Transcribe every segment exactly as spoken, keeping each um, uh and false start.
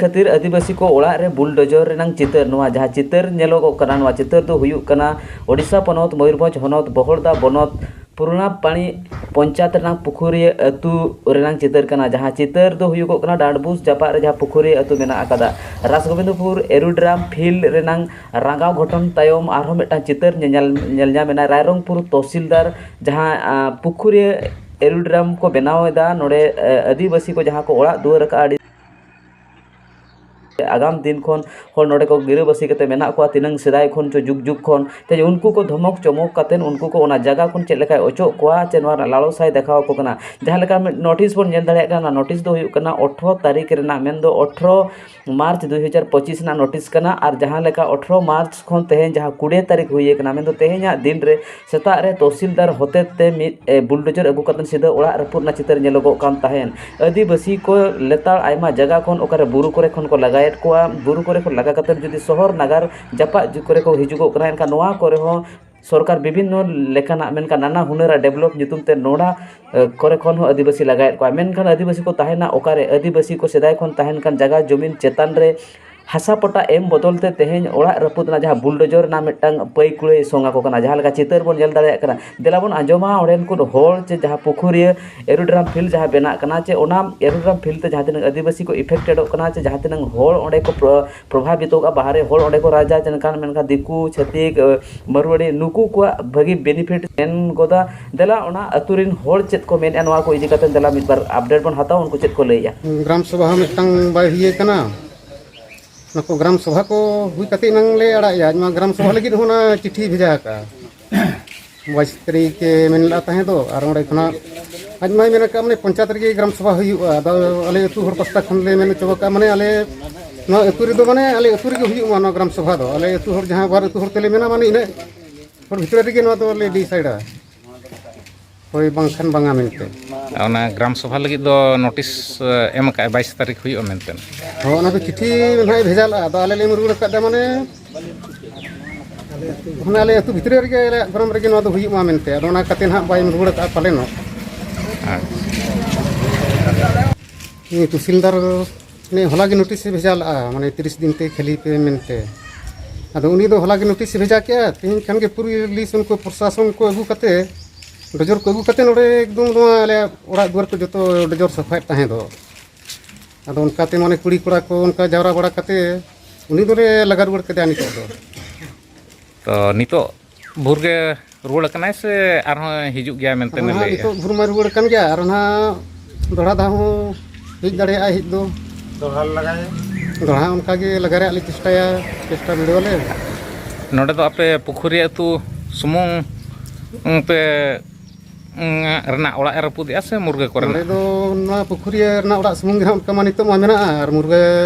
ᱠᱷᱟᱹᱛᱤᱨ ᱟᱹᱫᱤᱵᱟᱹᱥᱤ ᱠᱚ ᱚᱲᱟᱜ ᱨᱮ ᱵᱩᱞᱰᱳᱡᱚᱨ ᱨᱮᱱᱟᱜ ᱪᱤᱛᱟᱹᱨ᱾ ᱱᱚᱣᱟ ᱡᱟᱦᱟᱸ ᱪᱤᱛᱟᱹᱨ ᱧᱮᱞᱚᱜᱚᱜ ᱠᱟᱱᱟ, ᱱᱚᱣᱟ ᱪᱤᱛᱟᱹᱨ ᱫᱚ ᱦᱩᱭᱩᱜ ᱠᱟᱱᱟ ᱳᱰᱤᱥᱟ ᱯᱚᱱᱚᱛ ᱢᱚᱭᱩᱨᱵᱷᱚᱸᱡᱽ ᱦᱚᱱᱚᱛ ᱵᱚᱦᱚᱲᱫᱟ ᱵᱚᱱᱚᱛ ᱯᱩᱨᱩᱱᱟᱯᱟᱲᱤ ᱯᱚᱧᱪᱟᱭᱮᱛ ᱨᱮᱱᱟᱜ ᱯᱩᱠᱷᱩᱨᱤᱭᱟᱹ ᱟᱹᱛᱩ ᱨᱮᱱᱟᱜ ᱪᱤᱛᱟᱹᱨ ᱠᱟᱱᱟ, ᱡᱟᱦᱟᱸ ᱪᱤᱛᱟᱹᱨ ᱫᱚ ᱦᱩᱭᱩᱜᱚᱜ ᱠᱟᱱᱟ ᱰᱟᱸᱰᱵᱩᱥ ᱡᱟᱯᱟᱜ ᱨᱮ ᱡᱟᱦᱟᱸ ᱯᱩᱠᱷᱩᱨᱤᱭᱟᱹ ᱟᱹᱛᱩ ᱢᱮᱱᱟᱜ ᱟᱠᱟᱫᱟ᱾ ᱨᱟᱥᱜᱳᱵᱤᱱᱫᱯᱩᱨ ᱮᱨᱩᱰᱨᱟᱢ ᱯᱷᱤᱞᱰ ᱨᱮᱱᱟᱜ ᱨᱟᱸᱜᱟᱣ ᱜᱷᱚᱴᱚᱱ ᱛᱟᱭᱚᱢ ᱟᱨᱦᱚᱸ ᱢᱤᱫᱴᱟᱝ ᱪᱤᱛᱟᱹᱨ ᱧᱮᱧᱮᱞ, ᱧᱮᱞ ᱧᱟᱢ ᱮᱱᱟ᱾ ᱨᱟᱭᱨᱚᱝᱯᱩᱨ ᱛᱚᱦᱥᱤᱞᱫᱟᱨ ᱡᱟᱦᱟᱸ, ᱟ, ᱯᱩᱠᱷᱩᱨᱤᱭᱟᱹ ᱮᱨᱩᱰᱨᱟᱢ ᱠᱚ ᱵᱮᱱᱟᱣ ᱮᱫᱟ, ᱱᱚᱰᱮ, ᱮ, ᱟᱹᱫᱤᱵᱟᱹᱥᱤ ᱠᱚ ᱡᱟᱦᱟᱸ ᱠᱚ ᱚᱲᱟᱜ ᱫᱩᱣᱟᱹᱨ ᱟᱠᱟᱫᱼᱟ, ᱟᱹᱰᱤ ᱟᱜᱟᱢ ᱫᱤᱱ ᱠᱷᱚᱱ ᱦᱚᱲ ᱱᱚᱰᱮ ᱠᱚ ᱜᱤᱨᱟᱹᱵᱟᱹᱥᱤ ᱠᱟᱛᱮ ᱢᱮᱱᱟᱜ ᱠᱚᱣᱟ, ᱛᱤᱱᱟᱹᱝ ᱥᱮᱫᱟᱭ ᱠᱷᱚᱱ ᱪᱚ ᱡᱩᱜᱽ ᱡᱩᱜᱽ ᱠᱷᱚᱱ, ᱛᱮ ᱩᱱᱠᱩ ᱠᱚ ᱫᱷᱚᱢᱚᱠ ᱪᱚᱢᱚᱠ ᱠᱟᱛᱮ ᱩᱱᱠᱩ ᱠᱚ ᱚᱱᱟ ᱡᱟᱭᱜᱟ ᱠᱷᱚᱱ ᱪᱮᱫ ᱞᱮᱠᱟᱭ ᱚᱪᱚᱜ ᱠᱚᱣᱟ, ᱪᱮ ᱱᱚᱣᱟ ᱨᱮᱱᱟᱜ ᱞᱟᱞᱚᱥᱟᱭ ᱫᱮᱠᱷᱟᱣ ᱟᱠᱚ ᱠᱟᱱᱟ᱾ ᱡᱟᱦᱟᱸ ᱞᱮᱠᱟ ᱢᱤᱫ ᱱᱳᱴᱤᱥ ᱵᱚᱱ ᱧᱮᱞ ᱫᱟᱲᱮᱭᱟᱜ ᱠᱟᱱᱟ, ᱱᱳᱴᱤᱥ ᱫᱚ ᱦᱩᱭᱩᱜ ᱠᱟᱱᱟ ᱟᱴᱷᱨᱚ ᱛᱟᱹᱨᱤᱠᱷ ᱨᱮᱱᱟᱜ, ᱢᱮᱱᱫᱚ ᱟᱴᱷᱨᱚ ᱢᱟᱨᱪ ᱫᱩ ᱦᱟᱡᱟᱨ ᱯᱚᱸᱪᱤᱥ ᱨᱮᱱᱟᱜ ᱱᱳᱴᱤᱥ ᱠᱟᱱᱟ᱾ ᱟᱨ ᱡᱟᱦᱟᱸ ᱞᱮᱠᱟ ᱟᱴᱷᱨᱚ ᱢᱟᱨᱪ ᱠᱷᱚᱱ ᱛᱮᱦᱮᱧ ᱡᱟᱦᱟᱸ ᱠᱩᱲᱤ ᱛᱟᱹᱨᱤᱠᱷ ᱦᱩᱭ ᱟᱠᱟᱱᱟ, ᱢᱮᱱᱫᱚ ᱛᱮᱦᱮᱧᱟᱜ ᱫᱤᱱ ᱨᱮ ᱥᱮᱛᱟᱜ ᱨᱮ ᱛᱚᱦᱥᱤᱞᱫᱟᱨ ᱦᱚᱛᱮᱛᱮ ᱢᱤᱫ, ᱮ, ᱵᱩᱞᱰᱳᱡᱟᱨ ᱟᱹᱜᱩ ᱠᱟᱛᱮ ᱥᱤᱫᱷᱟᱹ ᱚᱲᱟᱜ ᱨᱟᱹᱯᱩᱫ ᱨᱮᱱᱟᱜ ᱪᱤᱛᱟᱹᱨ ᱧᱮᱞᱚᱜᱚᱜ ᱠᱟᱱ ᱛᱟᱦᱮᱸᱱ᱾ ᱟᱹᱫᱤᱵᱟᱹᱥᱤ ᱠᱚ ᱞᱮᱛᱟᱲ ᱟᱭᱢᱟ ᱡᱟᱭᱜᱟ ᱠᱷᱚᱱ ᱚᱠᱟᱨᱮ ᱵᱩᱨᱩ ᱠᱚᱨᱮ ᱠᱷᱚᱱ ᱠᱚ ᱞᱟᱜᱟᱭᱮᱫ ᱠᱚᱣᱟ, ᱵᱩᱨᱩ ᱠᱚᱨᱮ ᱠᱷᱚᱱ ᱞᱟᱜᱟ ᱠᱟᱛᱮ ᱡᱩᱫᱤ ᱥᱚᱦᱚᱨ ᱱᱟᱜᱟᱨ ᱡᱟᱯᱟᱜ ᱡᱩ-, ᱠᱚᱨᱮ ᱠᱚ ᱦᱤᱡᱩᱜᱚᱜ ᱠᱟᱱᱟ, ᱮᱱᱠᱷᱟᱱ ᱱᱚᱣᱟ ᱠᱚᱨᱮ ᱦᱚᱸ ᱥᱚᱨᱠᱟᱨ ᱵᱤᱵᱷᱤᱱᱱᱚ ᱞᱮᱠᱟᱱᱟᱜ, ᱢᱮᱱᱠᱷᱟᱱ ᱱᱟᱱᱟ ᱦᱩᱱᱟᱹᱨᱟᱜ ᱰᱮᱵᱷᱞᱚᱯ ᱧᱩᱛᱩᱢ ᱛᱮ ᱱᱚᱰᱟ, ᱮ, ᱠᱚᱨᱮ ᱠᱷᱚᱱ ᱦᱚᱸ ᱟᱹᱫᱤᱵᱟᱹᱥᱤ ᱞᱟᱜᱟᱭᱮᱫ ᱠᱚᱣᱟ᱾ ᱢᱮᱱᱠᱷᱟᱱ ᱟᱹᱫᱤᱵᱟᱹᱥᱤ ᱠᱚ ᱛᱟᱦᱮᱱᱟ ᱚᱠᱟᱨᱮ? ᱟᱹᱫᱤᱵᱟᱹᱥᱤ ᱠᱚ ᱥᱮᱫᱟᱭ ᱠᱷᱚᱱ ᱛᱟᱦᱮᱱ ᱠᱟᱱ ᱡᱟᱭᱜᱟ ᱡᱚᱢᱤᱱ ᱪᱮᱛᱟᱱ ᱨᱮ ᱦᱟᱥᱟ ᱯᱚᱴᱟ ᱮᱢ ᱵᱚᱫᱚᱞ ᱛᱮ ᱛᱮᱦᱮᱧ ᱚᱲᱟᱜ ᱨᱟᱹᱯᱩᱫ ᱨᱮᱱᱟᱜ ᱡᱟᱦᱟᱸ ᱵᱩᱞᱰᱳᱡᱚᱨ ᱨᱮᱱᱟᱜ ᱢᱤᱫᱴᱟᱝ ᱯᱟᱹᱭ ᱠᱩᱲᱟᱹᱭ ᱥᱚᱝ ᱟᱠᱚ ᱠᱟᱱᱟ, ᱡᱟᱦᱟᱸ ᱞᱮᱠᱟ ᱪᱤᱛᱟᱹᱨ ᱵᱚᱱ ᱧᱮᱞ ᱫᱟᱲᱮᱭᱟᱜ ᱠᱟᱱᱟ᱾ ᱫᱮᱞᱟ ᱵᱚᱱ ᱟᱸᱡᱚᱢᱟ ᱚᱸᱰᱮᱱ ᱠᱚ ᱦᱚᱲ ᱪᱮ ᱡᱟᱦᱟᱸ ᱯᱩᱠᱷᱩᱨᱤᱭᱟᱹ ᱮᱨᱩᱰᱨᱟᱢ ᱯᱷᱤᱞᱰ ᱡᱟᱦᱟᱸ ᱵᱮᱱᱟᱜ ᱠᱟᱱᱟ, ᱪᱮ ᱚᱱᱟ ᱮᱨᱩᱰᱨᱟᱢ ᱯᱷᱤᱞᱰ ᱛᱮ ᱡᱟᱦᱟᱸ ᱛᱤᱱᱟᱹᱜ ᱟᱹᱫᱤᱵᱟᱹᱥᱤ ᱠᱚ ᱤᱯᱷᱮᱠᱴᱮᱰᱚᱜ ᱠᱟᱱᱟ, ᱪᱮ ᱡᱟᱦᱟᱸ ᱛᱤᱱᱟᱹᱜ ᱦᱚᱲ ᱚᱸᱰᱮ ᱠᱚ ᱯᱨᱚ-, ᱯᱨᱚᱵᱷᱟᱵᱤᱛᱚᱜᱼᱟ, ᱵᱟᱦᱨᱮ ᱦᱚᱲ ᱚᱸᱰᱮ ᱠᱚ ᱨᱟᱡᱟ, ᱪᱮ ᱮᱱᱠᱷᱟᱱ ᱢᱮᱱᱠᱷᱟᱱ ᱫᱤᱠᱩ, ᱪᱷᱟᱹᱛᱤᱠ, ᱮ, ᱢᱟᱨᱣᱟᱲᱤ, ᱱᱩᱠᱩ ᱠᱚᱣᱟᱜ ᱵᱷᱟᱹᱜᱤ ᱵᱮᱱᱤᱯᱷᱤᱴ ᱢᱮᱱ ᱜᱚᱫᱟ᱾ ᱫᱮᱞᱟ ᱚᱱᱟ ᱟᱹᱛᱩ ᱨᱮᱱ ᱦᱚᱲ ᱪᱮᱫ ᱠᱚ ᱢᱮᱱᱮᱫᱼᱟ, ᱱᱚᱣᱟ ᱠᱚ ᱤᱫᱤ ᱠᱟᱛᱮ ᱫᱮᱞᱟ ᱢᱤᱫ ᱵᱟᱨ ᱟᱯᱰᱮᱴ ᱵᱚᱱ ᱦᱟᱛᱟᱣᱟ, ᱩᱱᱠᱩ ᱪᱮᱫ ᱠᱚ ᱞᱟᱹᱭᱮᱫᱼᱟ᱾ ᱜᱨᱟᱢ ᱥᱚᱵᱷᱟ ᱦᱚᱸ ᱢᱤᱫᱴᱟᱝ ᱵᱟᱭ ᱦᱩᱭ ᱟᱠᱟᱱᱟ᱾ ᱚᱱᱟ ᱠᱚ ᱜᱨᱟᱢ ᱥᱚᱵᱷᱟ ᱠᱚ ᱦᱩᱭ ᱠᱟᱛᱮ ᱮᱱᱟᱝ ᱞᱮ ᱟᱲᱟᱜ ᱮᱭᱟ᱾ ᱟᱡ ᱢᱟ ᱜᱨᱟᱢ ᱥᱚᱵᱷᱟ ᱞᱟᱹᱜᱤᱫ ᱦᱚᱸ ᱚᱱᱟ ᱪᱤᱴᱷᱤ ᱵᱷᱮᱡᱟ ᱟᱠᱟᱫᱼᱟ᱾ ᱵᱟᱭᱤᱥ ᱛᱟᱹᱨᱤᱠᱷ ᱮ ᱢᱮᱱ ᱞᱮᱫᱼᱟ ᱛᱟᱦᱮᱸ ᱫᱚ, ᱟᱨ ᱚᱸᱰᱮ ᱠᱷᱚᱱᱟᱜ ᱟᱡ ᱢᱟᱭ ᱢᱮᱱ ᱟᱠᱟᱫ, ᱢᱟᱱᱮ, ᱯᱚᱧᱪᱟᱭᱮᱛ ᱨᱮᱜᱮ ᱜᱨᱟᱢ ᱥᱚᱵᱷᱟ ᱦᱩᱭᱩᱜᱼᱟ᱾ ᱟᱫᱚ ᱟᱞᱮ ᱟᱹᱛᱩ ᱦᱚᱲ ᱯᱟᱥᱴᱟ ᱠᱷᱚᱱ ᱞᱮ ᱢᱮᱱ ᱦᱚᱪᱚ ᱟᱠᱟᱫᱼᱟ, ᱢᱟᱱᱮ, ᱟᱞᱮ ᱱᱚᱣᱟ ᱟᱹᱛᱩ ᱨᱮᱫᱚ, ᱢᱟᱱᱮ, ᱟᱞᱮ ᱟᱹᱛᱩ ᱨᱮᱜᱮ ᱦᱩᱭᱩᱜ ᱢᱟ ᱱᱚᱣᱟ ᱜᱨᱟᱢ ᱥᱚᱵᱷᱟ ᱫᱚ᱾ ᱟᱞᱮ ᱟᱹᱛᱩ ᱦᱚᱲ ᱡᱟᱦᱟᱸ ᱵᱟᱨ ᱟᱹᱛᱩ ᱦᱚᱲ ᱛᱮᱞᱮ ᱢᱮᱱᱟ, ᱢᱟᱱᱮ, ᱤᱱᱟᱹᱜ ᱦᱚᱲ ᱵᱷᱤᱛᱨᱤ ᱨᱮᱜᱮ ᱱᱚᱣᱟ ᱫᱚᱞᱮ ᱰᱤᱥᱟᱭᱤᱰᱟ᱾ ᱦᱳᱭ ᱵᱟᱝᱠᱷᱟᱱ ᱵᱟᱝᱟ ᱢᱮᱱᱛᱮ᱾ ᱚᱱᱟ ᱜᱨᱟᱢ ᱥᱚᱵᱷᱟ ᱞᱟᱹᱜᱤᱫ ᱫᱚ ᱱᱳᱴᱤᱥ, ᱮ, ᱮᱢ ᱟᱠᱟᱫᱼᱟᱭ, ᱵᱟᱭᱤᱥ ᱛᱟᱹᱨᱤᱠᱷ ᱦᱩᱭᱩᱜᱼᱟ ᱢᱮᱱᱛᱮ᱾ ᱦᱳᱭ, ᱚᱱᱟ ᱫᱚ ᱪᱤᱴᱷᱤ ᱱᱟᱦᱟᱜ ᱮ ᱵᱷᱮᱡᱟ ᱞᱮᱫᱼᱟ, ᱟᱫᱚ ᱟᱞᱮ ᱞᱮ ᱮᱢ ᱨᱩᱣᱟᱹᱲ ᱟᱠᱟᱫᱟ, ᱢᱟᱱᱮ, ᱢᱟᱱᱮ, ᱟᱞᱮ ᱟᱹᱛᱩ ᱵᱷᱤᱛᱨᱤ ᱨᱮᱜᱮ, ᱟᱞᱮᱭᱟᱜ ᱜᱚᱨᱚᱢ ᱨᱮᱜᱮ ᱱᱚᱣᱟ ᱫᱚ ᱦᱩᱭᱩᱜ ᱢᱟ ᱢᱮᱱᱛᱮ, ᱟᱫᱚ ᱚᱱᱟ ᱠᱟᱛᱮ ᱱᱟᱦᱟᱜ ᱵᱟᱭ ᱮᱢ ᱨᱩᱣᱟᱹᱲ ᱟᱠᱟᱫᱼᱟ ᱯᱟᱞᱮᱱᱚᱜ᱾ ᱟᱪᱪᱷᱟ᱾ ᱩᱱᱤ ᱛᱩᱥᱤᱞᱫᱟᱨ ᱢᱟᱱᱮ ᱦᱚᱞᱟ ᱜᱮ ᱱᱳᱴᱤᱥ ᱮ ᱵᱷᱮᱡᱟ ᱞᱮᱫᱼᱟ, ᱢᱟᱱᱮ ᱛᱤᱨᱤᱥ ᱫᱤᱱ ᱛᱮ ᱠᱷᱟᱹᱞᱤ ᱯᱮ ᱢᱮᱱᱛᱮ᱾ ᱟᱫᱚ ᱩᱱᱤ ᱫᱚ ᱦᱚᱞᱟ ᱜᱮ ᱱᱳᱴᱤᱥ ᱮ ᱵᱷᱮᱡᱟ ᱠᱮᱫᱼᱟ, ᱛᱮᱦᱮᱧ ᱠᱷᱟᱱ ᱜᱮ ᱯᱩᱞᱤᱥ ᱩᱱᱠᱩ ᱯᱨᱚᱥᱟᱥᱚᱱ ᱠᱚ ᱟᱹᱜᱩ ᱠᱟᱛᱮ, ᱰᱚᱡᱚᱨ ᱠᱚ ᱟᱹᱜᱩ ᱠᱟᱛᱮ ᱱᱚᱰᱮ ᱮᱠᱫᱚᱢ ᱱᱚᱣᱟ ᱟᱞᱮ ᱚᱲᱟᱜ ᱫᱩᱣᱟᱹᱨ ᱠᱚ ᱡᱚᱛᱚ ᱰᱚᱡᱚᱨ ᱥᱟᱯᱷᱟᱭᱮᱫ ᱛᱟᱦᱮᱸ ᱫᱚ᱾ ᱟᱫᱚ ᱚᱱᱠᱟᱛᱮ ᱢᱟᱱᱮ ᱠᱩᱲᱤ ᱠᱚᱲᱟ ᱠᱚ ᱚᱱᱠᱟ ᱡᱟᱣᱨᱟ ᱵᱟᱲᱟ ᱠᱟᱛᱮ ᱩᱱᱤ ᱫᱚᱞᱮ ᱞᱟᱜᱟ ᱨᱩᱣᱟᱹᱲ ᱠᱮᱫᱮᱭᱟ ᱱᱤᱛᱚᱜ ᱫᱚ᱾ ᱛᱚ ᱱᱤᱛᱚᱜ ᱵᱷᱳᱨ ᱜᱮ ᱨᱩᱣᱟᱹᱲ ᱟᱠᱟᱱᱟᱭ ᱥᱮ ᱟᱨᱦᱚᱸ ᱦᱤᱡᱩᱜ ᱜᱮᱭᱟ ᱢᱮᱱᱛᱮ ᱟᱫᱚ ᱵᱮᱱ ᱱᱟᱦᱟᱜ ᱞᱟᱹᱭᱮᱫᱼᱟ? ᱱᱤᱛᱚᱜ ᱵᱷᱳᱨ ᱢᱟ ᱨᱩᱣᱟᱹᱲ ᱟᱠᱟᱱ ᱜᱮᱭᱟ, ᱟᱨ ᱱᱟᱦᱟᱜ ᱫᱚᱦᱲᱟ ᱫᱷᱟᱣ ᱦᱚᱸ ᱦᱮᱡ ᱫᱟᱲᱮᱭᱟᱜᱼᱟᱭ ᱦᱮᱡ ᱫᱚ᱾ ᱫᱚᱦᱲᱟ ᱞᱟᱜᱟᱭᱟ᱾ ᱫᱚᱦᱲᱟ ᱚᱱᱠᱟ ᱜᱮ ᱞᱟᱜᱟ ᱨᱮᱭᱟᱜ ᱞᱮ ᱪᱮᱥᱴᱟᱭᱟ, ᱪᱮᱥᱴᱟ ᱵᱤᱰᱟᱹᱣ ᱟᱞᱮ᱾ ᱱᱚᱰᱮ ᱫᱚ ᱟᱯᱮ ᱯᱩᱠᱷᱩᱨᱤ ᱟᱹᱛᱩ ᱥᱩᱢᱩᱝ ᱯᱮ ᱨᱮᱱᱟᱜ ᱚᱲᱟᱜ ᱮ ᱨᱟᱹᱯᱩᱫᱮᱜᱼᱟ ᱥᱮ ᱢᱩᱨᱜᱟᱹ ᱠᱚᱨᱮᱱᱟᱜ? ᱱᱚᱰᱮ ᱫᱚ ᱱᱚᱣᱟ ᱯᱩᱠᱷᱩᱨᱤᱭᱟᱹ ᱨᱮᱱᱟᱜ ᱚᱲᱟᱜ ᱥᱩᱢᱩᱝ ᱜᱮ ᱱᱟᱦᱟᱜ ᱚᱱᱠᱟ ᱢᱟ ᱱᱤᱛᱚᱜ ᱢᱟ ᱢᱮᱱᱟᱜᱼᱟ, ᱟᱨ ᱢᱩᱨᱜᱟᱹ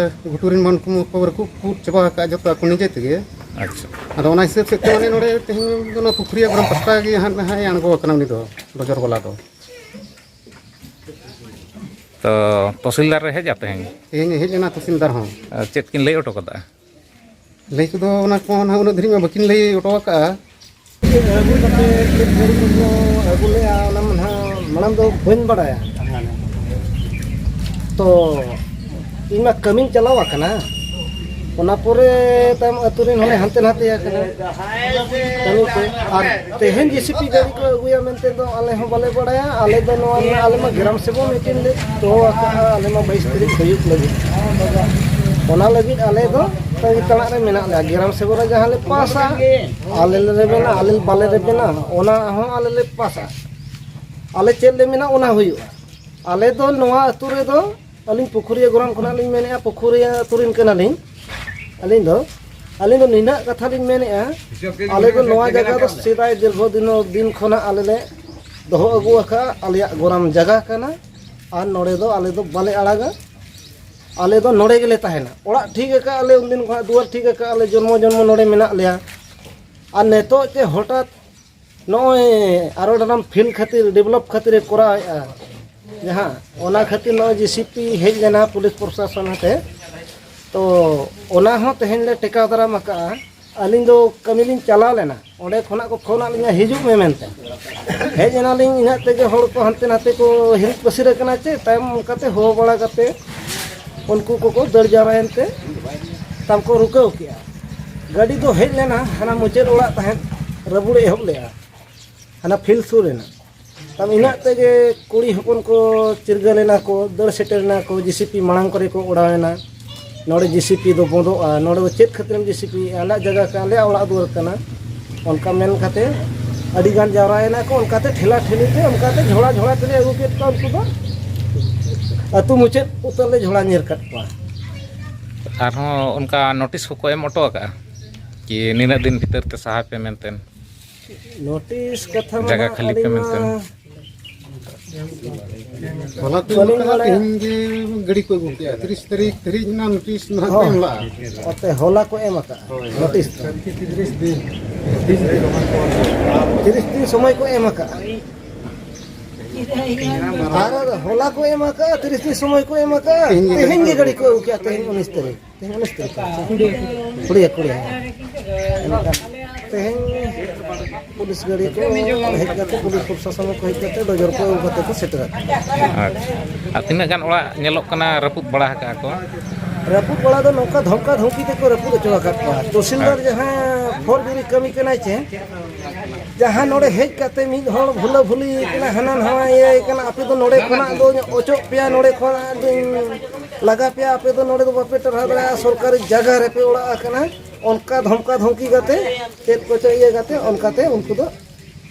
ᱜᱷᱩᱴᱩ ᱨᱮᱱ ᱢᱟ ᱩᱱᱠᱩ ᱢᱟᱠᱚ ᱨᱟᱹᱯᱩᱫ ᱯᱩᱫ ᱪᱟᱵᱟ ᱟᱠᱟᱫᱼᱟ ᱡᱚᱛᱚ ᱟᱠᱚ ᱱᱤᱡᱮ ᱛᱮᱜᱮ᱾ ᱟᱪᱪᱷᱟ᱾ ᱟᱫᱚ ᱚᱱᱟ ᱦᱤᱥᱟᱹᱵ ᱥᱮᱫ ᱛᱮ ᱢᱟᱱᱮ ᱱᱚᱰᱮ ᱛᱮᱦᱮᱧ ᱫᱚ ᱚᱱᱟ ᱯᱩᱠᱷᱩᱨᱤᱭᱟᱹ ᱜᱚᱨᱚᱢ ᱯᱟᱥᱴᱟ ᱜᱮ ᱦᱟᱸᱜ ᱱᱟᱦᱟᱜ ᱮ ᱟᱬᱜᱚ ᱟᱠᱟᱱᱟ ᱩᱱᱤ ᱫᱚ, ᱰᱚᱡᱚᱨ ᱵᱟᱞᱟ ᱫᱚ᱾ ᱛᱚ ᱛᱚᱦᱥᱤᱞᱫᱟᱨ ᱨᱮ ᱦᱮᱡ ᱟ ᱛᱮᱦᱮᱧ? ᱛᱮᱦᱮᱧ ᱮ ᱦᱮᱡ ᱞᱮᱱᱟ ᱛᱚᱦᱥᱤᱞᱫᱟᱨ ᱦᱚᱸ᱾ ᱟᱨ ᱪᱮᱫ ᱠᱤᱱ ᱞᱟᱹᱭ ᱦᱚᱴᱚ ᱠᱟᱫᱟ? ᱞᱟᱹᱭ ᱠᱚᱫᱚ ᱚᱱᱟ ᱠᱚ ᱱᱟᱦᱟᱜ ᱩᱱᱟᱹᱜ ᱫᱷᱟᱹᱨᱤᱡ ᱢᱟ ᱵᱟᱹᱠᱤᱱ ᱞᱟᱹᱭ ᱦᱚᱴᱚ ᱟᱠᱟᱫᱼᱟ᱾ ᱟᱹᱜᱩ ᱠᱟᱛᱮ ᱪᱮᱫ ᱜᱷᱟᱹᱲᱤ ᱠᱚ ᱟᱹᱜᱩ ᱞᱮᱫᱼᱟ, ᱚᱱᱟ ᱢᱟ ᱱᱟᱦᱟᱜ ᱢᱟᱲᱟᱝ ᱫᱚ ᱵᱟᱹᱧ ᱵᱟᱲᱟᱭᱟ᱾ ᱛᱚ ᱤᱧ ᱢᱟ ᱠᱟᱹᱢᱤᱧ ᱪᱟᱞᱟᱣ ᱟᱠᱟᱱᱟ, ᱚᱱᱟ ᱯᱚᱨᱮ ᱛᱟᱭᱚᱢ ᱟᱹᱛᱩ ᱨᱮᱱ ᱦᱚᱸᱞᱮ ᱦᱟᱱᱛᱮ ᱱᱟᱛᱮ ᱟᱠᱟᱱᱟ ᱠᱟᱹᱢᱤ ᱛᱮ᱾ ᱟᱨ ᱛᱮᱦᱮᱧ ᱡᱮ ᱥᱤ ᱯᱤ ᱜᱟᱹᱰᱤ ᱠᱚ ᱟᱹᱜᱩᱭᱟ ᱢᱮᱱᱛᱮ ᱫᱚ ᱟᱞᱮ ᱦᱚᱸ ᱵᱟᱞᱮ ᱵᱟᱲᱟᱭᱟ᱾ ᱟᱞᱮ ᱫᱚ ᱱᱚᱣᱟ ᱨᱮᱱᱟᱜ, ᱟᱞᱮ ᱢᱟ ᱜᱨᱟᱢ ᱥᱮᱵᱚᱠ ᱢᱤᱴᱤᱝ ᱞᱮ ᱫᱚᱦᱚ ᱟᱠᱟᱫᱼᱟ, ᱟᱞᱮ ᱢᱟ ᱵᱟᱭᱤᱥ ᱛᱟᱹᱨᱤᱠᱷ ᱦᱩᱭᱩᱜ ᱞᱟᱹᱜᱤᱫ, ᱚᱱᱟ ᱞᱟᱹᱜᱤᱫ ᱟᱞᱮ ᱫᱚ ᱛᱟᱺᱜᱤ ᱛᱟᱲᱟᱜ ᱨᱮ ᱢᱮᱱᱟᱜ ᱞᱮᱭᱟ᱾ ᱜᱨᱟᱢ ᱥᱮᱵᱚᱠ ᱨᱮ ᱡᱟᱦᱟᱸ ᱞᱮ ᱯᱟᱥᱟ, ᱟᱞᱮ ᱞᱮ ᱨᱮᱵᱮᱱᱟ, ᱟᱞᱮ ᱵᱟᱞᱮ ᱨᱮᱵᱮᱱᱟ, ᱚᱱᱟ ᱦᱚᱸ ᱟᱞᱮ ᱞᱮ ᱯᱟᱥᱟ᱾ ᱟᱞᱮ ᱪᱮᱫ ᱞᱮ ᱢᱮᱱᱟ, ᱚᱱᱟ ᱦᱩᱭᱩᱜᱼᱟ᱾ ᱟᱞᱮ ᱫᱚ ᱱᱚᱣᱟ ᱟᱹᱛᱩ ᱨᱮᱫᱚ, ᱟᱹᱞᱤᱧ ᱯᱩᱠᱷᱩᱨᱤᱭᱟᱹ ᱜᱚᱨᱟᱢ ᱠᱷᱚᱱᱟᱜ ᱞᱤᱧ ᱢᱮᱱᱮᱫᱼᱟ, ᱯᱩᱠᱷᱩᱨᱤᱭᱟᱹ ᱟᱹᱛᱩ ᱨᱮᱱ ᱠᱟᱱᱟᱞᱤᱧ ᱟᱹᱞᱤᱧ ᱫᱚ᱾ ᱟᱹᱞᱤᱧ ᱫᱚ ᱱᱤᱱᱟᱹᱜ ᱠᱟᱛᱷᱟ ᱞᱤᱧ ᱢᱮᱱᱮᱫᱼᱟ, ᱟᱞᱮ ᱫᱚ ᱱᱚᱣᱟ ᱡᱟᱭᱜᱟ ᱫᱚ ᱥᱮᱫᱟᱭ ᱫᱤᱨᱜᱷᱚ ᱫᱤᱱ, ᱫᱤᱱ ᱠᱷᱚᱱᱟᱜ ᱟᱞᱮ ᱞᱮ ᱫᱚᱦᱚ ᱟᱹᱜᱩ ᱟᱠᱟᱫᱼᱟ, ᱟᱞᱮᱭᱟᱜ ᱜᱚᱨᱟᱢ ᱡᱟᱭᱜᱟ ᱠᱟᱱᱟ᱾ ᱟᱨ ᱱᱚᱰᱮ ᱫᱚ ᱟᱞᱮ ᱫᱚ ᱵᱟᱞᱮ ᱟᱲᱟᱜᱟ᱾ ᱟᱞᱮ ᱫᱚ ᱱᱚᱰᱮ ᱜᱮᱞᱮ ᱛᱟᱦᱮᱱᱟ᱾ ᱚᱲᱟᱜ ᱴᱷᱤᱠ ᱟᱠᱟᱫ ᱞᱮ, ᱩᱱᱫᱤᱱ ᱠᱷᱚᱱᱟᱜ ᱫᱩᱣᱟᱹᱨ ᱴᱷᱤᱠ ᱟᱠᱟᱫ ᱞᱮ, ᱡᱚᱱᱢᱚ ᱡᱚᱱᱢᱚ ᱱᱚᱰᱮ ᱢᱮᱱᱟᱜ ᱞᱮᱭᱟ᱾ ᱟᱨ ᱱᱤᱛᱚᱜ ᱪᱮ ᱦᱚᱴᱟᱛ ᱱᱚᱜᱼᱚᱭ ᱟᱨᱚ ᱰᱟᱱᱟᱢ ᱯᱷᱤᱞᱰ ᱠᱷᱟᱹᱛᱤᱨ, ᱰᱮᱵᱷᱞᱚᱯ ᱠᱷᱟᱹᱛᱤᱨᱮ ᱠᱚᱨᱟᱣᱮᱫᱼᱟ, ᱡᱟᱦᱟᱸ ᱚᱱᱟ ᱠᱷᱟᱹᱛᱤᱨ ᱱᱚᱜᱼᱚᱭ ᱡᱮ ᱥᱤ ᱯᱤ ᱦᱮᱡ ᱞᱮᱱᱟ ᱯᱩᱞᱤᱥ ᱯᱨᱚᱥᱟᱥᱚᱱ ᱟᱛᱮ, ᱛᱚ ᱚᱱᱟ ᱦᱚᱸ ᱛᱮᱦᱮᱧ ᱞᱮ ᱴᱮᱠᱟᱣ ᱫᱟᱨᱟᱢ ᱟᱠᱟᱫᱼᱟ᱾ ᱟᱹᱞᱤᱧ ᱫᱚ ᱠᱟᱹᱢᱤ ᱞᱤᱧ ᱪᱟᱞᱟᱣ ᱞᱮᱱᱟ, ᱚᱸᱰᱮ ᱠᱷᱚᱱᱟᱜ ᱠᱚ ᱯᱷᱳᱱ ᱟᱫ ᱞᱤᱧᱟ, "ᱦᱤᱡᱩᱜ ᱢᱮ" ᱢᱮᱱᱛᱮ᱾ ᱦᱮᱡ ᱮᱱᱟᱞᱤᱧ, ᱤᱱᱟᱹᱜ ᱛᱮᱜᱮ ᱦᱚᱲ ᱠᱚ ᱦᱟᱱᱛᱮ ᱱᱟᱛᱮ ᱠᱚ ᱦᱤᱨᱤᱡ ᱯᱟᱹᱥᱤᱨ ᱟᱠᱟᱱᱟ ᱪᱮ, ᱛᱟᱭᱚᱢ ᱚᱱᱠᱟᱛᱮ ᱦᱚᱦᱚ ᱵᱟᱲᱟ ᱠᱟᱛᱮ ᱩᱱᱠᱩ ᱠᱚᱠᱚ ᱫᱟᱹᱲ ᱡᱟᱣᱨᱟᱭᱮᱱ ᱛᱮ ᱛᱟᱢ ᱠᱚ ᱨᱩᱠᱟᱹᱣ ᱠᱮᱜᱼᱟ᱾ ᱜᱟᱹᱰᱤ ᱫᱚ ᱦᱮᱡ ᱞᱮᱱᱟ, ᱦᱟᱱᱟ ᱢᱩᱪᱟᱹᱫ ᱚᱲᱟᱜ ᱛᱟᱦᱮᱸᱫ ᱨᱟᱹᱵᱩᱲ ᱮ ᱮᱦᱚᱵ ᱞᱮᱜᱼᱟ, ᱦᱟᱱᱟ ᱯᱷᱤᱞᱰ ᱥᱩᱨ ᱨᱮᱱᱟᱜ᱾ ᱛᱟᱢ ᱤᱱᱟᱹᱜ ᱛᱮᱜᱮ ᱠᱩᱲᱤ ᱦᱚᱯᱚᱱ ᱠᱚ ᱪᱤᱨᱜᱟᱹᱞ ᱮᱱᱟ ᱠᱚ, ᱫᱟᱹᱲ ᱥᱮᱴᱮᱨ ᱮᱱᱟ ᱠᱚ, ᱡᱤᱥᱤᱯᱤ ᱢᱟᱲᱟᱝ ᱠᱚᱨᱮ ᱠᱚ ᱚᱲᱟᱣ ᱮᱱᱟ᱾ ᱱᱚᱰᱮ ᱡᱤᱥᱤᱯᱤ ᱫᱚ ᱵᱚᱸᱫᱚᱜᱼᱟ, ᱱᱚᱰᱮ ᱫᱚ ᱪᱮᱫ ᱠᱷᱟᱹᱛᱤᱨᱮᱢ ᱡᱤᱥᱤᱯᱤᱭᱮᱫᱼᱟ? ᱟᱞᱮᱭᱟᱜ ᱡᱟᱭᱜᱟ ᱠᱟᱱᱟ, ᱟᱞᱮᱭᱟᱜ ᱚᱲᱟᱜ ᱫᱩᱣᱟᱹᱨ ᱠᱟᱱᱟ, ᱚᱱᱠᱟ ᱢᱮᱱ ᱠᱟᱛᱮ ᱟᱹᱰᱤ ᱜᱟᱱ ᱡᱟᱣᱨᱟᱭᱮᱱᱟ ᱠᱚ᱾ ᱚᱱᱠᱟᱛᱮ ᱴᱷᱮᱞᱟ ᱴᱷᱮᱞᱤ ᱛᱮ, ᱚᱱᱠᱟᱛᱮ ᱡᱷᱚᱲᱟ ᱡᱷᱚᱲᱟ ᱛᱮᱞᱮ ᱟᱹᱜᱩ ᱠᱮᱫ ᱠᱚᱣᱟ᱾ ᱩᱱᱠᱩ ᱫᱚ ᱟᱹᱛᱩ ᱢᱩᱪᱟᱹᱫ ᱩᱛᱟᱹᱨ ᱞᱮ ᱡᱷᱚᱲᱟ ᱧᱤᱨ ᱠᱟᱫ ᱠᱚᱣᱟ᱾ ᱟᱨᱦᱚᱸ ᱚᱱᱠᱟ ᱱᱳᱴᱤᱥ ᱠᱚᱠᱚ ᱮᱢ ᱦᱚᱴᱚ ᱟᱠᱟᱫᱼᱟ ᱠᱤ ᱱᱤᱱᱟᱹᱜ ᱫᱤᱱ ᱵᱷᱤᱛᱟᱹᱨ ᱛᱮ ᱥᱟᱦᱟᱭ ᱯᱮ ᱢᱮᱱᱛᱮ? ᱱᱳᱴᱤᱥ ᱠᱟᱛᱷᱟ ᱢᱟ ᱡᱟᱭᱜᱟ ᱱᱟᱦᱟᱜ ᱠᱷᱟᱹᱞᱤ ᱯᱮ ᱟᱹᱞᱤᱧ ᱢᱟ ᱢᱮᱱᱛᱮ᱾ ᱦᱚᱞᱟ ᱠᱚ ᱮᱢ ᱠᱟᱜᱼᱟ, ᱛᱮᱦᱮᱧ ᱜᱮ ᱜᱟᱹᱰᱤ ᱠᱚ ᱟᱹᱜᱩ ᱠᱮᱜᱼᱟ᱾ ᱛᱤᱨᱤᱥ ᱛᱟᱹᱨᱤᱠᱷ ᱫᱷᱟᱹᱨᱤᱡ ᱨᱮᱱᱟᱜ ᱱᱳᱴᱤᱥ ᱱᱟᱦᱟᱜ ᱠᱚ ᱮᱢ ᱞᱟᱜᱼᱟ᱾ ᱚᱛᱮ ᱦᱚᱞᱟ ᱠᱚ ᱮᱢ ᱟᱠᱟᱫᱼᱟ ᱱᱳᱴᱤᱥ ᱫᱚ᱾ ᱛᱤᱨᱤᱥ ᱫᱤᱱ᱾ ᱛᱤᱨᱤᱥ ᱫᱤᱱ ᱥᱚᱢᱚᱭ ᱠᱚ ᱮᱢ ᱟᱠᱟᱫᱼᱟ᱾ ᱟᱨ ᱦᱚᱞᱟ ᱠᱚ ᱮᱢ ᱟᱠᱟᱫᱼᱟ, ᱛᱤᱨᱤᱥ ᱫᱤᱱ ᱥᱚᱢᱚᱭ ᱠᱚ ᱮᱢ ᱟᱠᱟᱫᱼᱟ᱾ ᱛᱮᱦᱮᱧ ᱜᱮ ᱜᱟᱹᱰᱤ ᱠᱚ ᱟᱹᱜᱩ ᱠᱮᱜᱼᱟ, ᱛᱮᱦᱮᱧ ᱩᱱᱤᱥ ᱛᱟᱹᱨᱤᱠᱷ᱾ ᱛᱮᱦᱮᱧ ᱩᱱᱤᱥ ᱛᱟᱹᱨᱤᱠᱷ ᱠᱟᱱᱟ ᱥᱮ? ᱠᱩᱲᱤᱭᱟ, ᱠᱩᱲᱤᱭᱟ᱾ ᱮᱱᱠᱷᱟᱱ ᱛᱮᱦᱮᱧ ᱯᱩᱞᱤᱥ ᱜᱟᱹᱰᱤ ᱠᱚ ᱦᱮᱡ ᱠᱟᱛᱮ, ᱯᱩᱞᱤᱥ ᱯᱨᱚᱥᱟᱥᱚᱱ ᱠᱚ ᱦᱮᱡ ᱠᱟᱛᱮ, ᱰᱚᱡᱚᱨ ᱠᱚ ᱟᱹᱜᱩ ᱠᱟᱛᱮ ᱠᱚ ᱥᱮᱴᱮᱨ ᱟᱠᱟᱱᱟ᱾ ᱟᱪᱪᱷᱟ᱾ ᱟᱨ ᱛᱤᱱᱟᱹᱜ ᱜᱟᱱ ᱚᱲᱟᱜ ᱧᱮᱞᱚᱜ ᱠᱟᱱᱟ ᱨᱟᱹᱯᱩᱫ ᱵᱟᱲᱟ ᱟᱠᱟᱫᱼᱟ ᱠᱚ? ᱨᱟᱹᱯᱩᱫ ᱵᱟᱲᱟ ᱫᱚ ᱱᱚᱝᱠᱟ ᱫᱷᱚᱢᱠᱟ ᱫᱷᱚᱢᱠᱤ ᱛᱮᱠᱚ ᱨᱟᱹᱯᱩᱫ ᱦᱚᱪᱚ ᱟᱠᱟᱫ ᱠᱚᱣᱟ᱾ ᱛᱚᱦᱥᱤᱞᱫᱟᱨ ᱡᱟᱦᱟᱸ ᱯᱷᱚᱨᱡᱩᱨᱤ ᱠᱟᱹᱢᱤ ᱠᱟᱱᱟᱭ ᱪᱮ, ᱡᱟᱦᱟᱸ ᱱᱚᱰᱮ ᱦᱮᱡ ᱠᱟᱛᱮ ᱢᱤᱫ ᱦᱚᱲ ᱵᱷᱩᱞᱟᱹ ᱵᱷᱩᱞᱤ ᱠᱟᱱᱟ, ᱦᱟᱱᱟ ᱱᱟᱣᱟ ᱤᱭᱟᱹ ᱠᱟᱱᱟ, ᱟᱯᱮ ᱫᱚ ᱱᱚᱰᱮ ᱠᱷᱚᱱᱟᱜ ᱫᱚᱧ ᱚᱪᱚᱜ ᱯᱮᱭᱟ, ᱱᱚᱰᱮ ᱠᱷᱚᱱᱟᱜ ᱫᱚᱧ ᱞᱟᱜᱟ ᱯᱮᱭᱟ, ᱟᱯᱮ ᱫᱚ ᱱᱚᱰᱮ ᱫᱚ ᱵᱟᱯᱮ ᱴᱟᱨᱦᱟᱣ ᱫᱟᱲᱮᱭᱟᱜᱼᱟ, ᱥᱚᱨᱠᱟᱨᱤ ᱡᱟᱭᱜᱟ ᱨᱮᱯᱮ ᱚᱲᱟᱜ ᱟᱠᱟᱱᱟ, ᱚᱱᱠᱟ ᱫᱷᱚᱢᱠᱟ ᱫᱷᱚᱢᱠᱤ ᱠᱟᱛᱮ ᱪᱮᱫ ᱠᱚᱪᱚ ᱤᱭᱟᱹ ᱠᱟᱛᱮ ᱚᱱᱠᱟᱛᱮ ᱩᱱᱠᱩ ᱫᱚ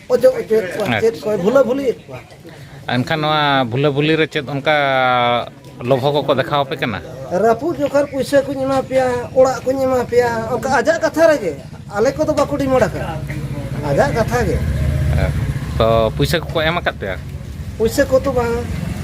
ᱚᱪᱚᱜ ᱚᱪᱚᱭᱮᱫ ᱠᱚᱣᱟ, ᱪᱮᱫ ᱠᱚᱭ ᱵᱷᱩᱞᱟᱹ ᱵᱷᱩᱞᱤᱭᱮᱫ ᱠᱚᱣᱟ᱾ ᱮᱱᱠᱷᱟᱱ ᱱᱚᱣᱟ ᱵᱷᱩᱞᱟᱹ ᱵᱷᱩᱞᱤ ᱨᱮ ᱪᱮᱫ ᱚᱱᱠᱟ ᱞᱚᱵᱷᱚ ᱠᱚᱠᱚ ᱫᱮᱠᱷᱟᱣ ᱟᱯᱮ ᱠᱟᱱᱟ? ᱨᱟᱹᱯᱩᱫ ᱡᱚᱠᱷᱟᱨ ᱯᱩᱭᱥᱟᱹ ᱠᱚᱧ ᱮᱢᱟ ᱯᱮᱭᱟ, ᱚᱲᱟᱜ ᱠᱚᱧ ᱮᱢᱟ ᱯᱮᱭᱟ, ᱚᱱᱠᱟ ᱟᱡᱟᱜ ᱠᱟᱛᱷᱟ ᱨᱮᱜᱮ᱾ ᱟᱞᱮ ᱠᱚᱫᱚ ᱵᱟᱠᱚ ᱰᱤᱢᱟᱱᱰ ᱟᱠᱟᱫᱼᱟ, ᱟᱡᱟᱜ ᱠᱟᱛᱷᱟ ᱜᱮ᱾ ᱛᱚ ᱯᱩᱭᱥᱟᱹ ᱠᱚᱠᱚ ᱮᱢ ᱟᱠᱟᱫ ᱯᱮᱭᱟ? ᱯᱩᱭᱥᱟᱹ ᱠᱚᱫᱚ ᱵᱟᱝ,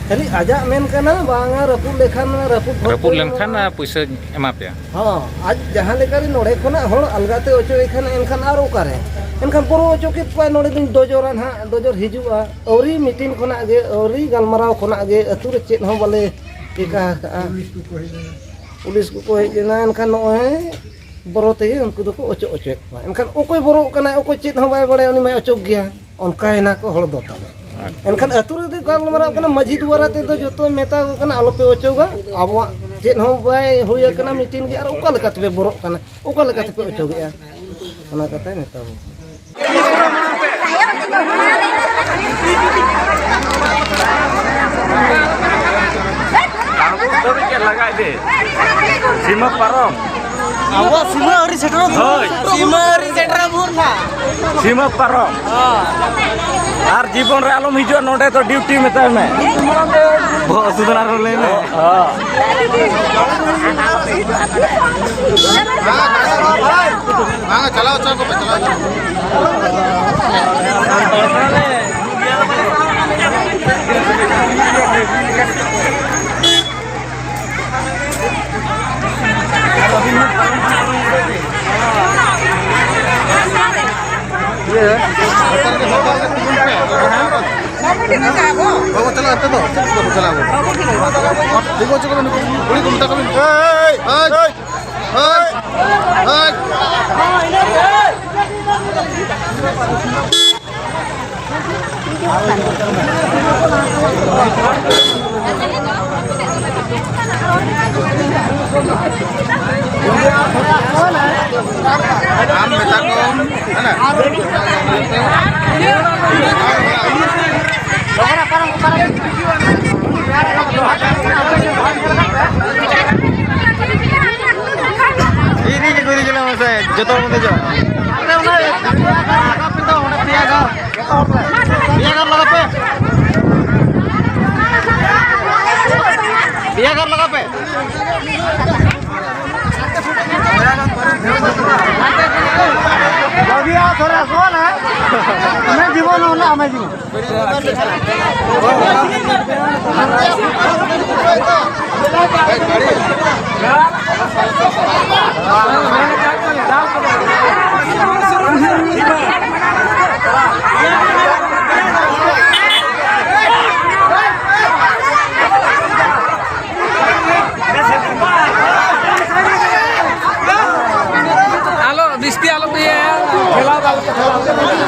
ᱠᱷᱟᱹᱞᱤ ᱟᱡᱟᱜ ᱢᱮᱱ ᱠᱟᱱᱟ, ᱵᱟᱝᱟ ᱨᱟᱹᱯᱩᱫ ᱞᱮᱠᱷᱟᱱ ᱨᱟᱹᱯᱩᱫ ᱵᱷᱚᱨᱛᱤ ᱨᱟᱹᱯᱩᱫ ᱦᱩᱭᱩᱜᱼᱟ᱾ ᱞᱮᱱᱠᱷᱟᱱ ᱯᱩᱭᱥᱟᱹ ᱮᱢᱟ ᱯᱮᱭᱟ? ᱦᱚᱸ, ᱟᱡ ᱡᱟᱦᱟᱸ ᱞᱮᱠᱟ ᱨᱮ ᱱᱚᱰᱮ ᱠᱷᱚᱱᱟᱜ ᱦᱚᱲ ᱟᱞᱜᱟᱛᱮ ᱚᱪᱚᱜ ᱮ ᱠᱷᱟᱱ, ᱮᱱᱠᱷᱟᱱ ᱟᱨ ᱚᱠᱟᱨᱮ? ᱮᱱᱠᱷᱟᱱ ᱵᱚᱨᱚ ᱚᱪᱚ ᱠᱮᱫ ᱠᱚᱣᱟᱭ, ᱱᱚᱰᱮ ᱫᱚᱧ ᱰᱚᱡᱚᱨᱟ ᱱᱟᱦᱟᱜ, ᱰᱚᱡᱚᱨ ᱦᱤᱡᱩᱜᱼᱟ᱾ ᱟᱹᱣᱨᱤ ᱢᱤᱴᱤᱝ ᱠᱷᱚᱱᱟᱜ ᱜᱮ, ᱟᱹᱣᱨᱤ ᱜᱟᱞᱢᱟᱨᱟᱣ ᱠᱷᱚᱱᱟᱜ ᱜᱮ ᱟᱹᱛᱩ ᱨᱮ ᱪᱮᱫ ᱦᱚᱸ ᱵᱟᱞᱮ ᱪᱮᱠᱟ ᱟᱠᱟᱜᱼᱟ᱾ ᱯᱩᱞᱤᱥ ᱠᱚᱠᱚ ᱦᱮᱡ ᱞᱮᱱᱟ, ᱮᱱᱠᱷᱟᱱ ᱱᱚᱜᱼᱚᱭ ᱵᱚᱨᱚ ᱛᱮᱜᱮ ᱩᱱᱠᱩ ᱫᱚᱠᱚ ᱚᱪᱚᱜ ᱚᱪᱚᱭᱮᱫ ᱠᱚᱣᱟ᱾ ᱮᱱᱠᱷᱟᱱ ᱚᱠᱚᱭ ᱵᱚᱨᱚᱜ ᱠᱟᱱᱟᱭ, ᱚᱠᱚᱭ ᱪᱮᱫ ᱦᱚᱸ ᱵᱟᱭ ᱵᱟᱲᱟᱭᱟ, ᱩᱱᱤ ᱢᱟᱭ ᱚᱪᱚᱜ ᱜᱮᱭᱟ᱾ ᱚᱱᱠᱟᱭᱮᱱᱟ ᱠᱚ ᱦᱚᱲ ᱫᱚ ᱛᱟᱞᱮ᱾ ᱮᱱᱠᱷᱟᱱ ᱟᱹᱛᱩ ᱨᱮᱫᱚ ᱜᱟᱞᱢᱟᱨᱟᱣ ᱠᱟᱱᱟ, ᱢᱟᱹᱡᱷᱤ ᱫᱩᱣᱟᱨᱟ ᱛᱮᱫᱚ ᱡᱚᱛᱚ ᱢᱮᱛᱟ ᱠᱚ ᱠᱟᱱᱟ, ᱟᱞᱚᱯᱮ ᱚᱪᱚᱜᱟ, ᱟᱵᱚᱣᱟᱜ ᱪᱮᱫ ᱦᱚᱸ ᱵᱟᱭ ᱦᱩᱭ ᱟᱠᱟᱱᱟ ᱢᱤᱴᱤᱝ ᱜᱮ, ᱟᱨ ᱚᱠᱟ ᱞᱮᱠᱟ ᱛᱮᱯᱮ ᱵᱚᱨᱚᱜ ᱠᱟᱱᱟ, ᱚᱠᱟ ᱞᱮᱠᱟ ᱛᱮᱯᱮ ᱚᱪᱚᱜᱮᱜᱼᱟ? ᱚᱱᱟ ᱠᱟᱛᱷᱟᱭ ᱢᱮᱛᱟ ᱵᱚᱱᱟ᱾ ᱥᱤᱢᱟᱹ ᱯᱟᱨᱚᱢ᱾ ᱟᱵᱚᱣᱟᱜ ᱥᱤᱢᱟᱹ ᱟᱹᱣᱨᱤ ᱥᱮᱴᱮᱨᱚᱜ ᱛᱟᱵᱚᱱᱟ᱾ ᱦᱳᱭ᱾ ᱥᱤᱢᱟᱹ ᱟᱹᱣᱨᱤ ᱥᱮᱴᱮᱨᱚᱜ ᱵᱷᱳᱨ ᱱᱟ᱾ ᱥᱤᱢᱟᱹ ᱯᱟᱨᱚᱢ᱾ ᱦᱳᱭ᱾ ᱟᱨ ᱡᱤᱵᱚᱱ ᱨᱮ ᱟᱞᱚᱢ ᱦᱤᱡᱩᱜᱼᱟ ᱱᱚᱰᱮ ᱫᱚ, ᱰᱤᱭᱩᱴᱤ ᱢᱮᱛᱟᱭ ᱢᱮ᱾ ᱵᱚᱦᱚᱜ ᱦᱟᱹᱥᱩ ᱫᱚ ᱟᱨᱦᱚᱸ ᱞᱟᱹᱭ ᱢᱮ᱾ ᱦᱳᱭ᱾ ᱵᱟᱝᱟ, ᱪᱟᱞᱟᱣ ᱦᱚᱪᱚ ᱠᱚᱯᱮ, ᱪᱟᱞᱟᱣ ᱦᱚᱪᱚ ᱠᱚᱯᱮ᱾ ᱵᱟᱵᱩ, ᱪᱟᱞᱟᱜ ᱟᱯᱮ ᱫᱚ? ᱪᱮᱫ ᱠᱚ ᱪᱟᱞᱟᱜ ᱟᱵᱚ? ᱴᱷᱤᱠ ᱚᱪᱚ ᱠᱚᱵᱮᱱ, ᱠᱩᱲᱤ ᱠᱚ ᱢᱮᱛᱟ ᱠᱚᱵᱮᱱ᱾ ᱦᱮᱡ! ᱦᱮᱡ! ᱦᱮᱡ! ᱟᱢ ᱢᱮᱛᱟ ᱠᱚᱢ, ᱦᱮᱸ᱾ ᱤᱫᱤ ᱜᱮ ᱤᱫᱤ ᱜᱮᱞᱮ ᱢᱟᱥᱮ, ᱡᱚᱛᱚ ᱦᱚᱲ ᱵᱚᱱ ᱫᱮᱡᱚᱜᱼᱟ᱾ ᱯᱮᱭᱟ ᱜᱟᱨ ᱞᱟᱜᱟ ᱯᱮ᱾ ᱯᱮᱭᱟ ᱜᱟᱨ ᱞᱟᱜᱟ ᱯᱮ᱾ ᱵᱟᱹᱵᱤᱭᱟ ᱛᱷᱚᱲᱟ ᱥᱚᱣᱟᱞ ᱦᱮ, ᱦᱟᱢᱮ ᱡᱤᱵᱚᱱ ᱦᱚᱸ ᱦᱟᱢᱮ ᱡᱤᱵᱚᱱ᱾ ᱟᱞᱚ, ᱵᱤᱥᱛᱤ ᱟᱞᱚ ᱯᱮ ᱤᱭᱟᱹᱭᱟ᱾ ᱴᱷᱮᱞᱟᱣ ᱫᱟᱞ ᱯᱮ, ᱴᱷᱮᱞᱟᱣ ᱫᱟᱞ ᱯᱮ᱾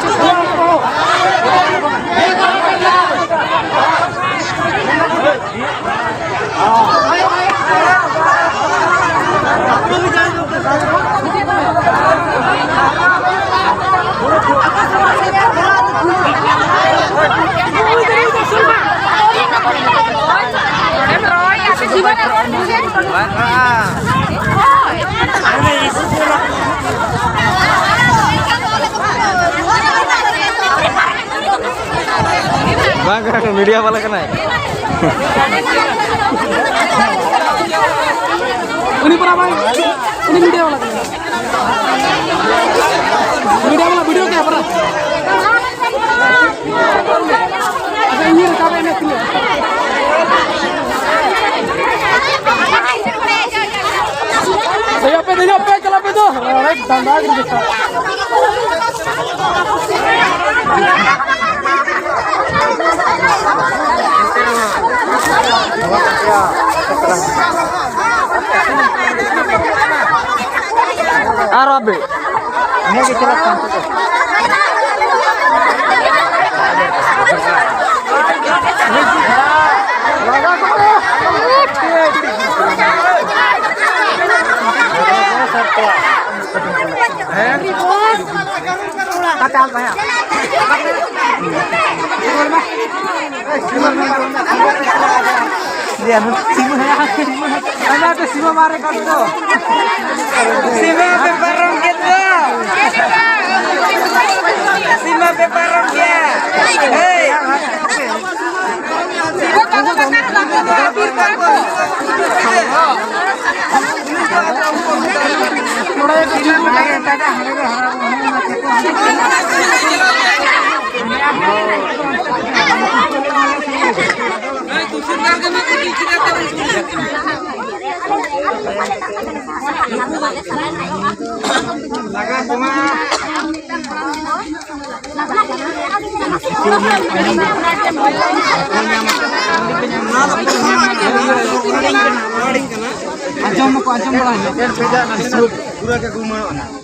ᱵᱟᱝ ᱠᱟᱱᱟ, ᱢᱤᱰᱤᱭᱟ ᱵᱟᱞᱟ ᱠᱟᱱᱟᱭ᱾ ᱩᱱᱤ ᱯᱩᱨᱟ ᱵᱟᱝ, ᱩᱱᱤ ᱢᱤᱰᱤᱭᱟ ᱵᱟᱞᱟ ᱠᱟᱱᱟᱭ᱾ ᱢᱤᱰᱤᱭᱟ ᱵᱟᱞᱟ ᱵᱷᱤᱰᱤᱭᱳ ᱠᱮ ᱯᱩᱨᱟ᱾ ᱟᱪᱪᱷᱟ, ᱤᱧ ᱨᱟᱠᱟᱵ ᱮᱱᱟ ᱛᱤᱱᱟᱹᱜ? ᱫᱮᱡᱚᱜ ᱯᱮ, ᱫᱮᱡᱚᱜ ᱯᱮ, ᱪᱟᱞᱟᱜ ᱯᱮ ᱫᱚ᱾ ᱟᱨᱮ ᱰᱟᱸᱰᱟ ᱜᱮ ᱵᱮᱠᱟᱨ᱾ ᱟᱨ ᱟᱵᱮ᱾ ᱱᱤᱭᱟᱹ ᱜᱮ ᱪᱟᱞᱟᱜ ᱠᱟᱱ ᱛᱟᱠᱚ᱾ ᱥᱤᱢᱟᱹ ᱢᱟᱨᱮ ᱠᱟᱱ ᱫᱚ᱾ ᱥᱤᱢᱟᱹ ᱯᱮ ᱯᱟᱨᱚᱢ ᱠᱮᱫ ᱫᱚ᱾ ᱥᱤᱢᱟᱹ ᱯᱮ ᱯᱟᱨᱚᱢ ᱠᱮᱫ᱾ ᱦᱮᱭ᱾ ᱟᱸᱡᱚᱢ ᱢᱟᱠᱚ, ᱟᱸᱡᱚᱢ ᱵᱟᱲᱟᱭ ᱢᱮ᱾ ᱯᱩᱨᱟᱹ ᱜᱮ ᱜᱩᱢᱟᱹᱲᱚᱜᱼᱟ᱾